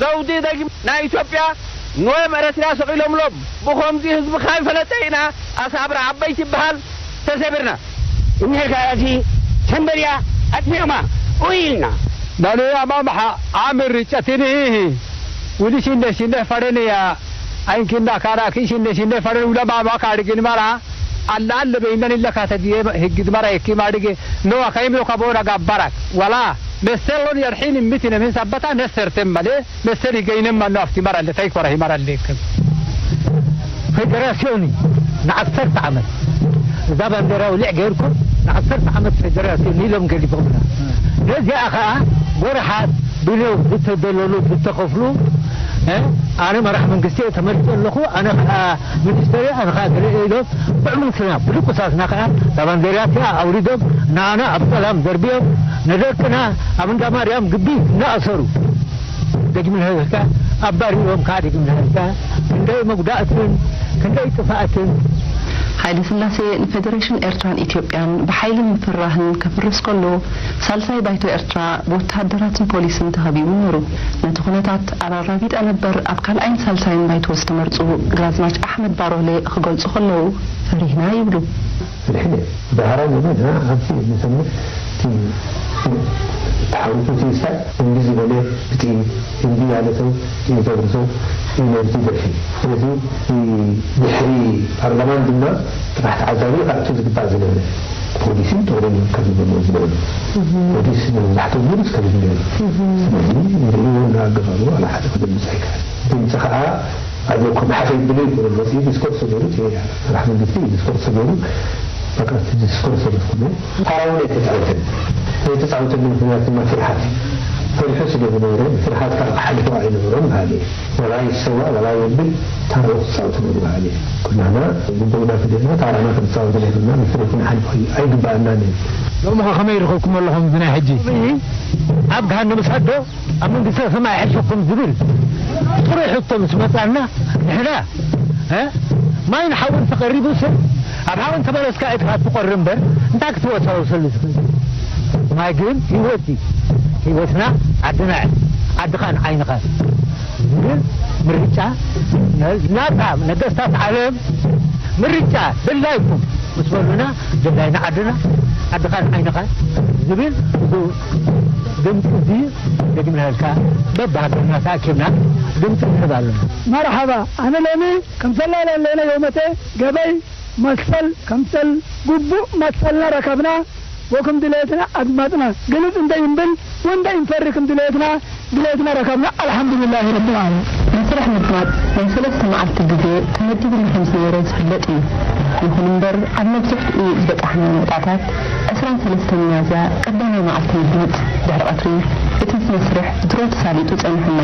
ዘውዲ ደጊም ናይ ኢትዮጵያ ንወም ኤረትርያ ስቒሎምሎም። ብኸምዚ ህዝቢ ካይፈለጠ ኢና ኣሳብራ ዓበይቲ ይበሃል ተሰቢርና። እኒሄ ጋራዚ ሰንበልያ ኣጥፊኦማ ኡይ ኢልና። Nani ama maxa amir cetini wili shinde shinde fadene ya ainkinda karaki shinde shinde fadene wila mama karigin mara alla alla be inani la kata diye higid mara eki madige no akaim yo kabona gabarak wala meselon yarhini mitine min sabata neser temmale. መሰል ይገይነማ ነው ኣብቲ ይመራለ ታይኮራ ይመራለ ይከም ፌደራሲዮን ንዓሰርተ ዓመት እዛ ባንዴራ ውልዕ ገይርኩም ንዓሰርተ ዓመት ፌደራሲዮን ኢሎም ገሊፎምና። ነዚኣ ኸዓ ጎረሓት ብነው ዝተደለሉ ዝተኸፍሉ እ፣ ኣነ መራሕ መንግስቲ እየ ተመሪፀ ኣለኹ፣ ኣነ ኸዓ ሚኒስተር እየ፣ ኣነ ኸዓ ገለ እየ ኢሎም ብዕምልትና ብድቁሳትና ኸዓ እዛ ባንዴራ እቲኣ ኣውሪዶም ንዓና ኣብ ሰላም ዘርቢዮም ንደቅና ኣብ እንዳ ማርያም ግቢ እናኣሰሩ። ደግምና ህዝብካ ኣባሪሮም ከዓ ደግምና ህዝብካ ክንደይ መጉዳእትን ክንደይ ጥፋእትን። ሃይለ ስላሴ ንፌደሬሽን ኤርትራን ኢትዮጵያን ብሓይልን ምፍርራህን ከፍርስ ከሎ፣ ሳልሳይ ባይቶ ኤርትራ ብወተሃደራትን ፖሊስን ተኸቢቡ ነይሩ። ነቲ ኩነታት ኣራራቢጠ ነበር ኣብ ካልኣይን ሳልሳይን ባይቶ ዝተመርጹ ግራዝማች ኣሕመድ ባሮሌ ክገልጹ ከለዉ፣ ፈሪህና ይብሉ። ፍርሒ ነይሩ። ዳህራይ ንብልና ኣብቲ ንሰምዕ እቲ ተሓዊሱ እቲ ስታይ እምቢ ዝበለ ብጥይት፣ እምቢ ያለ ሰው ጥይት ተኩሶ እዩ ነብቲ ደፊ። ስለዚ ድሕሪ ፓርላማን ድማ ጥራሕ ተዓዛቢ ካብቲ ዝግባእ ዝነበረ ፖሊስን ጦርን እዮም ካብ ዝበልዎ ዝነበሩ። ፖሊስ መብዛሕትኡ ሙሉስ ከም ዝነበሩ። ስለዚ ንርእይዎ እናኣገባቡ ዋላ ሓደ ክድምፅ ኣይከኣል። ድምፂ ከዓ ኣለኩም ሓፈይ ብሎ ይብሉ። መፅኡ ዲስኮርስ ገይሩ ትሄድ ኣለ። ስራሕ መንግስቲ ዲስኮርስ ገይሩ በቃ እቲ ዲስኮርስ ተደፍኩሞ። ታራ እውን ኣይተፃወተን። ዘይተፃወተሉ ምክንያት ድማ ፍርሓት እዩ። ፈሪሑ ስለ ዝነበረ ፍርሓት ከዓ ክሓልፎ ኣይነበሮም በሃሊ እዩ። ወላ ይሰዋ ወላ የብል ታራኡ ክፃወት ነይሩ በሃሊ እዩ። ኩናና ግቡእና ክደና ታራና ክንፃወት ዘይብልና ብፍርሒ ንሓልፎ ኣይግባኣናን እዩ። ሎሚ ከ ከመይ ይረኸብኩም ኣለኹም እዚ ናይ ሕጂ? ኣብ ገሃነም እሳት ዶ ኣብ መንግስተ ሰማይ ይሕሸኩም ዝብል ጥሩይ ሕቶ ምስ መጻና ንሕና እ ማይን ሓውን ተቐሪቡ ሰብ ኣብ ሓውን ተመለስካ ኢድካ ትቆሪ እምበር እንታይ ክትወሳወሰሉ ትኽእል? ማይ ግን ህይወት እዩ። ህይወትና ዓድና ዓድኻን ዓይንኻን ዝብል ምርጫ ናጻ ነገስታት ዓለም ምርጫ ድላይኩም ምስ በሉና ድላይና ዓድና ዓድኻን ዓይንኻን ዝብል እዚ ድምፂ እዚ ደግምና ኢልካ በብሃገርና ተኣኪብና ድምፂ ንህብ ኣለና። መርሓባ፣ ኣነ ሎሚ ከም ሰላላ ኣለና ዮመተ ገበይ መሰል ከምሰል ግቡእ መሰልና ረከብና ወክም ድሌትና ኣድመጥና። ግልጽ እንተ ይንብል ወእንተ ይንፈሪ ክም ድሌትና ድሌትና ረከብና ኣልሓምዱሊላሂ ረብል ዓለሚን። መስርሕ ምድማጽ ናይ ሰለስተ መዓልቲ ግዜ ተመዲብሉ ከም ዝነበረ ዝፍለጥ እዩ። ይኹን እምበር ኣብ መብዝሕትኡ ዝበጻሕናዮ ነጥብታት ዕስራን ሰለስተን ሚያዝያ ቀዳማይ መዓልቲ ምድማጽ ድሕሪ ቀትሪ እቲ መስርሕ ድሮ ተሳሊጡ ጸኒሑና።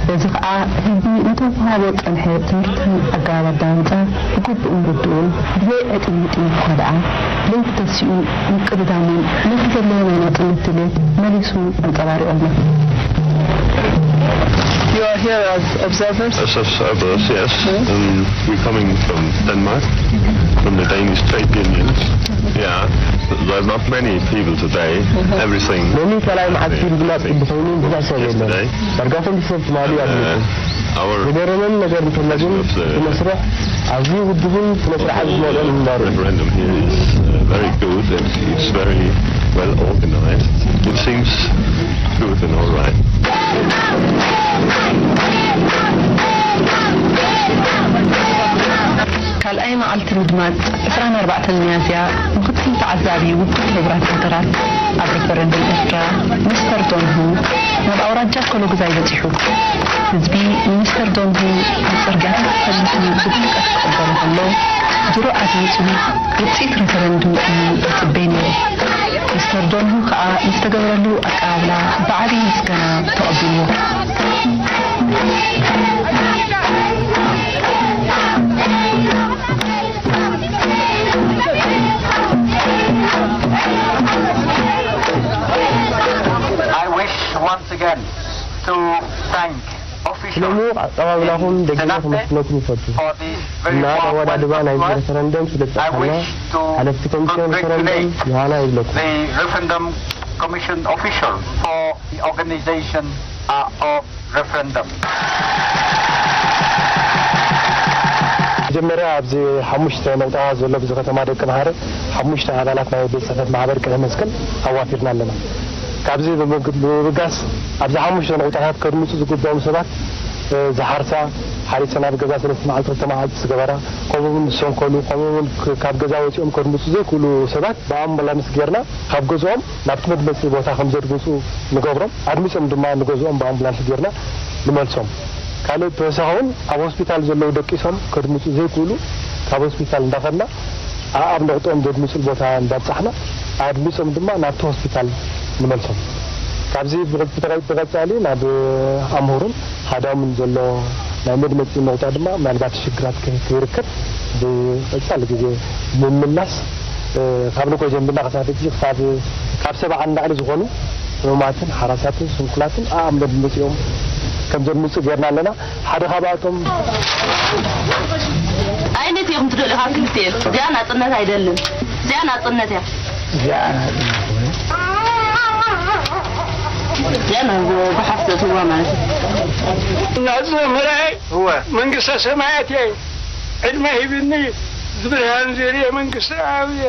በዚ ኸኣ ህዝቢ ንተውሃቦ ጸንሐ ትምህርትን ኣገባብ ኣዳምጻ ብግቡእ ምርድኡን ብዘይ ዕጥምጥም ከኣ ለይቲ ተሲኡ ምቅድዳሙን ነቲ ዘለዎ ናይ ናጽነት ድሌት መሊሱ ኣንጸባሪቑልና። You are here as observers? As observers, yes. Um, we're coming from Denmark, from the Danish trade unions. Yeah, there's not many people today. Everything. ሎሚ ካልኣይ መዓልቲ ምድማጽ ግዲ ኮይኑ ብዙሕ ሰብ የለን። Yesterday. ዳርጋ ኩሉ ሰብ ትማሊ ኣድሚጹ። ዝገረመኒ ነገር እንተሎ ግን እቲ መስርሕ ኣዝዩ ውድቡን ስነ ስርዓት ዝመልኦን ምንባሩ እዩ። Referendum here is uh, very good and it's very well organized. It seems smooth and all right. ካልኣይ መዓልቲ ምድማጽ ዕስራን ኣርባዕተን ሚያዝያ ምኽትል ተዓዛቢ ውድብ ሕቡራት ሃገራት ኣብ ሪፈረንደም ኤርትራ ሚስተር ቶንሁ ናብ ኣውራጃ ኮሎግዛይ በጺሑ። ህዝቢ ሚኒስተር ዶንሁ ኣብ ጽርግያታት ተሰሊፉ ብድምቀት ክቕበሎ ከሎ፣ ጅሮ ኣድሚጹ ውጽኢት ሬፈረንዱም እዩ ዝጽበይ ነይሩ። ሚስተር ዶንሁ ከኣ ንዝተገበረሉ ኣቀባብላ ብዓቢ ምስጋና ተቐቢልዎ። I wish once again to thank ስለ ምዉቕ ኣቀባብላኹም ደጊመ ከመስግነኩም ይፈቱ። እና ኣብ ኣወዳድባ ናይዚ ሬፈረንደም ስለ ዝበጽሓና ሓለፍቲ ኮሚሽን ሬፈረንደም ዮሃና ይብለኩም። The Referendum Commission official for the organization uh, of referendum. መጀመርያ ኣብዚ ሓሙሽተ ነቑጣታት ዘሎ ብዚ ከተማ ደቂ መሓረ ሓሙሽተ ኣባላት ናይ ቤት ጽሕፈት ማሕበር ቀይሕ መስቀል ኣዋፊርና ኣለና። ካብዚ ብምብጋስ ኣብዚ ሓሙሽተ ነቑጣታት ከድምጹ ዝግብኦም ሰባት ዝሓርሳ፣ ሓሪሰን ኣብ ገዛ ሰለስተ መዓልቲ ክልተ መዓልቲ ዝገበራ፣ ከምኡ እውን ዝሰንከሉ፣ ከምኡ እውን ካብ ገዛ ወጺኦም ከድምጹ ዘይክእሉ ሰባት ብኣምቡላንስ ጌርና ካብ ገዝኦም ናብቲ መድመጺ ቦታ ከም ዘድምጹ ንገብሮም። ኣድሚጾም ድማ ንገዝኦም ብኣምቡላንስ ጌርና ንመልሶም። ካልእ ብተወሳኺ እውን ኣብ ሆስፒታል ዘለዉ ደቂሶም ከድምጹ ዘይክእሉ ካብ ሆስፒታል እንዳኸድና ኣኣብ ነቑጥኦም ዘድምጹሉ ቦታ እንዳብጻሕና ኣድሚጾም ድማ ናብቲ ሆስፒታል ንመልሶም። ካብዚ ብቐጻሊ ናብ ኣምሁርን ሃዳምን ዘሎ ናይ መድመጺ ነቑጣ ድማ ምናልባት ሽግራት ከይርከብ ብቐጻሊ ግዜ ምምላስ ካብ ንግሆ ጀሚርና ክሳብ ሕጂ ክሳብ ካብ ሰብዓ ንላዕሊ ዝኾኑ ሕሙማትን ሓራሳትን ስንኩላትን ኣኣብ መድመጺኦም ከም ዘድምጹ ጌርና ኣለና። ሓደ ካብኣቶም ኣይነት ኢኹም ትደልዩ ካብ ክልቲኤን እዚኣ ናጽነት ኣይደልን እዚኣ ናጽነት እያ እዚኣ ብሓሰትዋ ማለት እዩ ናጽ ምርኣይ እወ መንግስተ ሰማያት እየ ዕድመ ሂብኒ ዝብርሃን ዝርየ መንግስተ ኣብየ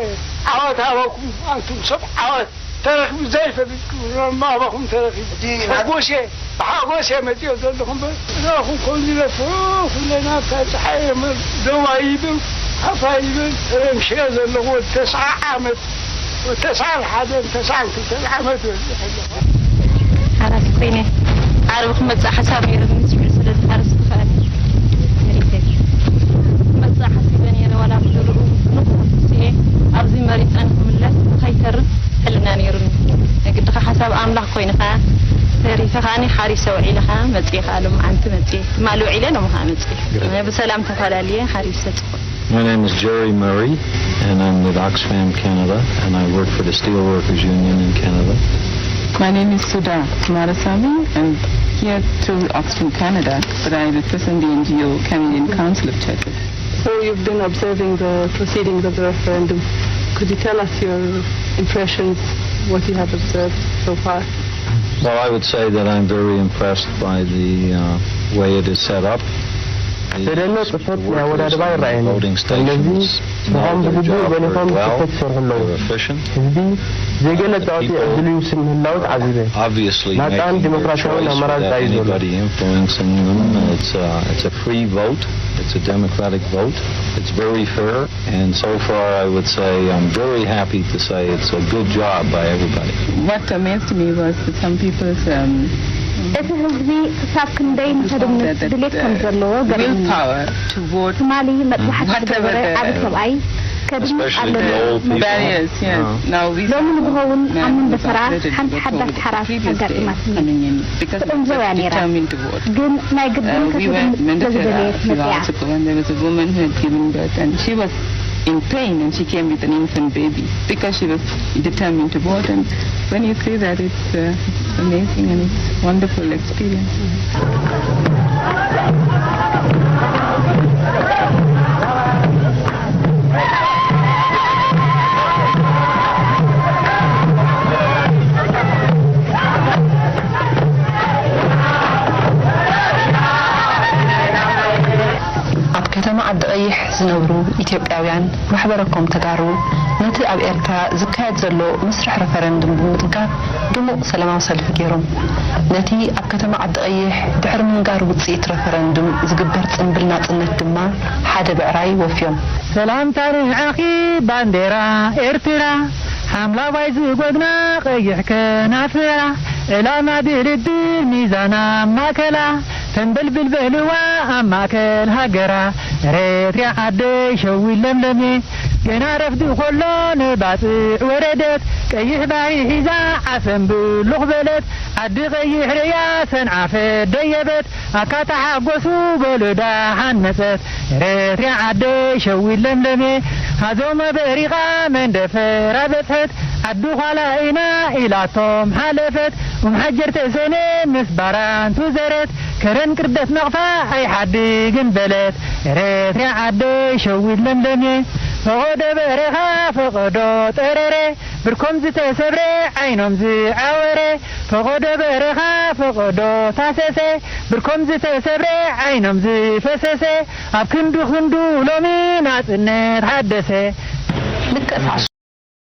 ዓወት ኣበኩም ኣንቱም ሰብ ዓወት ተረኪቡ ዘይፈልጥ ክብሎም ኣባኹም ተረኪቡ ሕጎስ እየ ብሓጎስ እየ መፅኦ ዘለኹ እምበር እዛኹም ከምዚ ኢለ ፍኹ ኢለ ናብታ ፀሓይ እየ መ- ደዋ ይብል ሃፋ ይብል ተረምሽየ ዘለኹ ወዲ ተስዓ ዓመት ወዲ ተስዓን ሓደን ተስዓን ክልተን ዓመት በፂሐ ኣለኹ። ሓራስ ኮይነ ዓርቢ ክመፅእ ሓሳብ ነይሩኒ ስዑዲ ስለ ዝሓርስ ክኸኣል መሪፀ ክመፅእ ሓሲበ ነይረ ዋላ ብድርኡ ንኹ ተሲኤ ኣብዚ መሪፀ ንክምለስ ንኸይተርፍ ሕልና ነይሩኒ ናይ ግድኻ ሓሳብ ኣምላኽ ኮይኑ ኸዓ ተሪፈ ኸዓ ሓሪሰ ውዒለ ኸዓ መፅኤ ኸዓ ሎምዓንቲ መፅኤ ትማሊ ውዒለ ሎሚ ኸዓ መፅኤ ብሰላም ተፈላልየ ሓሪሰ ፅቡቕ My name is Jerry Murray, and I'm with Oxfam Canada, and I work for the Steelworkers Union in Canada. My name is Sudha Kumarasamy. I'm here through Oxfam Canada, but I represent the N G O Canadian Council of Churches. So you've been observing the proceedings of the referendum. Could you tell us your impressions, what you have observed so far? Well, I would say that I'm very impressed by the uh, way it is set up. ዘደንቕ ጽፈት ናይ ኣወዳድባ ይረኣየኒ። ስለዚ ንሶም ብግቡእ በሊኾም ጽፈት ይሰርሑ ኣለዉ። ህዝቢ ዘይገለ ጻውዒት ዕድል ይውስን ምህላዉ ተዓዚበ። ናጻን ዲሞክራሲያውን ኣመራርጻ እዩ ዘሎ። It's a free vote. It's a democratic vote. It's very fair. And so far, I would say I'm very happy to say it's a good job by everybody. What amazed me was that some people's um, እቲ ህዝቢ ክሳብ ክንደይ ንኸድምጽ ድሌት ከም ዘለዎ ገሪሙኒ። ትማሊ መጥባሕቲ ዝገበረ ዓቢ ሰብኣይ ከድምጽ ኣለኒ። ሎሚ ንግሆ እውን ኣብ መንደፈራ ሓንቲ ሓዳስ ሓራስ ኣጋጢማትኒ። ትጥምዘው እያ ነይራ፣ ግን ናይ ግድን ከተድምጽ ስለ ዝደለየት መጺኣ። in pain and she came with an infant baby because she was determined to vote. And when you see that, it's uh, amazing and it's wonderful experience. ኣብ ከተማ ዓዲ ቀይሕ ዝነብሩ ኢትዮጵያውያን ማሕበረ ኮም ተጋሩ ነቲ ኣብ ኤርትራ ዝካየድ ዘሎ መስርሕ ረፈረንድም ብምድጋፍ ድሙቕ ሰላማዊ ሰልፊ ገይሮም። ነቲ ኣብ ከተማ ዓዲ ቀይሕ ድሕሪ ምንጋር ውጽኢት ረፈረንድም ዝግበር ጽንብል ናጽነት ድማ ሓደ ብዕራይ ወፍዮም። ሰላምታ ንዓኺ ባንዴራ ኤርትራ ሓምላዋይ ዝጎድና ቀይሕ ከናፍራ ዕላማ ድልድል ሚዛና ማእከላ፣ ተንበልብል በልዋ ኣብ ማእከል ሃገራ። ኤረትርያ ዓደይ ሸዊት ለምለሜ፣ ገና ረፍዲ ኾሎ ንባጽዕ ወረደት። ቀይሕ ባሕሪ ሒዛ ዓሰን ብሉኽ በለት፣ ዓዲ ቀይሕ ርእያ ሰንዓፈ ደየበት። ኣካ ተሓጎሱ በሉ ደሓን መጸት፣ ኤረትርያ ዓደይ ሸዊት ለምለሜ። ሃዞመ በሪቓ መንደፈራ በጽሐት፣ ዓዲ ዃላ ኢና ኢላቶም ሓለፈት። ኡም ሓጀር ተሰኔ ምስ ባራንቱ ዘረት፣ ከረን ቅርደት ናቕፋ ኣይሓድግን በለት፣ ኤረትርያ ዓደይ ሸዊት ለምለሜ። ፈቖዶ በረኻ ፈቖዶ ጠረረ፣ ብርኮም ዝተሰብረ ዓይኖም ዝዓወረ። ፈቖዶ በረኻ ፈቖዶ ታሰሰ፣ ብርኮም ዝተሰብረ ዓይኖም ዝፈሰሰ። ኣብ ክንዱ ክንዱ ሎሚ ናጽነት ሓደሰ። ልቀስ